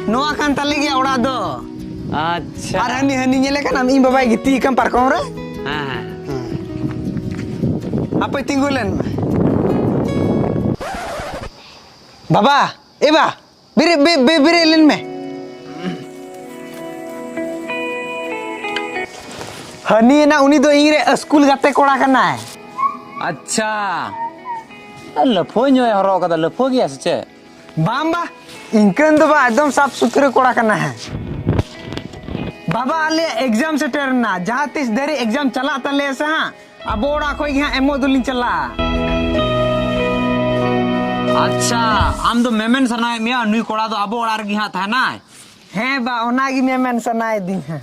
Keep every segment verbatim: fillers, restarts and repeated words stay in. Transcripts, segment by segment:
ᱱᱚᱣᱟ ᱠᱟᱱ ᱛᱟᱞᱮ ᱜᱮᱭᱟ ᱚᱲᱟᱜ ᱫᱚ᱾ ᱟᱪᱪᱷᱟ᱾ ᱟᱨ ᱦᱟᱹᱱᱤ, ᱦᱟᱹᱱᱤ ᱧᱮᱞᱮ ᱠᱟᱱᱟᱢ, ᱤᱧ ᱵᱟᱵᱟᱭ ᱜᱤᱛᱤᱡ ᱟᱠᱟᱱ ᱯᱟᱨᱠᱚᱢ ᱨᱮ᱾ ᱦᱮᱸ, ᱦᱮᱸ᱾ ᱦᱮᱸ᱾ ᱦᱟᱯᱮ ᱛᱤᱸᱜᱩ ᱞᱮᱱ ᱢᱮ᱾ ᱵᱟᱵᱟ, ᱮ ᱵᱟ, ᱵᱮᱨᱮᱫ, ᱵᱮ-, ᱵᱮ-, ᱵᱮᱨᱮᱫ ᱞᱮᱱ ᱢᱮ᱾ ᱦᱟᱹᱱᱤ ᱮᱱᱟ, ᱩᱱᱤ ᱫᱚ ᱤᱧ ᱨᱮ ᱥᱠᱩᱞ ᱜᱟᱛᱮ ᱠᱚᱲᱟ ᱠᱟᱱᱟᱭ᱾ ᱟᱪᱪᱷᱟ᱾ ᱞᱟᱹᱯᱷᱟᱹ ᱧᱚᱜ ᱮ ᱦᱚᱨᱚᱜ ᱠᱟᱫᱟ, ᱞᱟᱹᱯᱷᱟᱹ ᱜᱮᱭᱟ ᱥᱮ ᱪᱮᱫ? ᱵᱟᱝ ᱵᱟ, ᱤᱱᱠᱟᱹᱱ ᱫᱚ ᱵᱟᱝ, ᱮᱠᱫᱚᱢ ᱥᱟᱯ ᱥᱩᱛᱨᱟᱹ ᱠᱚᱲᱟ ᱠᱟᱱᱟᱭ᱾ ᱵᱟᱵᱟ, ᱟᱞᱮᱭᱟᱜ ᱮᱠᱡᱟᱢ ᱥᱮᱴᱮᱨ ᱮᱱᱟ, ᱡᱟᱦᱟᱸ ᱛᱤᱥ ᱫᱷᱟᱹᱨᱤᱡ ᱮᱠᱡᱟᱢ ᱪᱟᱞᱟᱜ ᱛᱟᱞᱮᱭᱟ ᱥᱮ ᱦᱟᱸᱜ, ᱟᱵᱚ ᱚᱲᱟᱜ ᱠᱷᱚᱡ ᱜᱮ ᱦᱟᱸᱜ ᱮᱢᱚᱜ ᱫᱚᱞᱤᱧ ᱪᱟᱞᱟᱜᱼᱟ᱾ ᱟᱪᱪᱷᱟ, ᱟᱢ ᱫᱚ ᱢᱮᱢᱮᱱ ᱥᱟᱱᱟᱭᱮᱫ ᱢᱮᱭᱟ ᱱᱩᱭ ᱠᱚᱲᱟ ᱫᱚ ᱟᱵᱚ ᱚᱲᱟᱜ ᱨᱮᱜᱮ ᱦᱟᱸᱜ ᱛᱟᱦᱮᱱᱟᱭ? ᱦᱮᱸ ᱵᱟ, ᱚᱱᱟ ᱜᱮ ᱢᱮᱢᱮᱱ ᱥᱟᱱᱟᱭᱮᱫᱤᱧᱟ᱾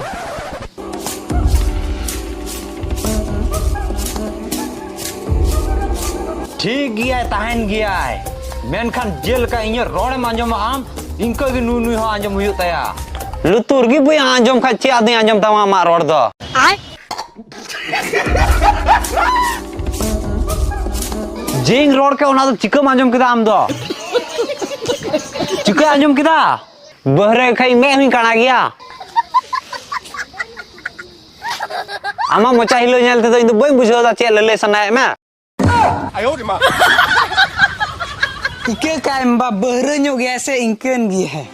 ᱴᱷᱤᱠ ᱜᱮᱭᱟᱭ, ᱛᱟᱦᱮᱱ ᱜᱮᱭᱟᱭ, ᱢᱮᱱᱠᱷᱟᱱ ᱡᱮᱞᱮᱠᱟ ᱤᱧᱟᱹᱜ ᱨᱚᱲᱮᱢ ᱟᱸᱡᱚᱢᱟ ᱟᱢ, ᱤᱱᱠᱟᱹ ᱜᱮ ᱱᱩᱭ, ᱱᱩᱭ ᱦᱚᱸ ᱟᱸᱡᱚᱢ ᱦᱩᱭᱩᱜ ᱛᱟᱭᱟ᱾ ᱞᱩᱛᱩᱨ ᱜᱮ ᱵᱟᱹᱧ ᱟᱸᱡᱚᱢ ᱠᱷᱟᱡ ᱪᱮᱫ ᱟᱫᱚᱧ ᱟᱸᱡᱚᱢ ᱛᱟᱢᱟ ᱟᱢᱟᱜ ᱨᱚᱲ ᱫᱚ? ᱡᱮᱧ ᱨᱚᱲ ᱠᱮᱫ ᱚᱱᱟ ᱫᱚ ᱪᱤᱠᱟᱹᱢ ᱟᱸᱡᱚᱢ ᱠᱮᱫᱟ ᱟᱢ ᱫᱚ? ᱪᱤᱠᱟᱹ ᱟᱸᱡᱚᱢ ᱠᱮᱫᱟ? ᱵᱟᱹᱦᱨᱟᱹ ᱠᱷᱟᱡ ᱢᱮᱫ ᱦᱚᱸᱧ ᱠᱟᱬᱟ ᱜᱮᱭᱟ᱾ ᱟᱢᱟᱜ ᱢᱚᱪᱟ ᱦᱤᱞᱟᱹᱣ ᱧᱮᱞ ᱛᱮᱫᱚ ᱤᱧ ᱫᱚ ᱵᱟᱹᱧ ᱵᱩᱡᱷᱟᱹᱣ ᱮᱫᱟ ᱪᱮᱫ ᱞᱟᱹᱞᱟᱹᱭ ᱥᱟᱱᱟᱭᱮᱫ ᱢᱮ᱾ ᱤᱠᱟᱹ ᱠᱟᱭ ᱢᱮ ᱵᱟ, ᱵᱟᱹᱦᱨᱟᱹ ᱧᱚᱜ ᱜᱮᱭᱟ ᱥᱮ ᱤᱱᱠᱟᱹᱱ ᱜᱮᱭᱟ᱾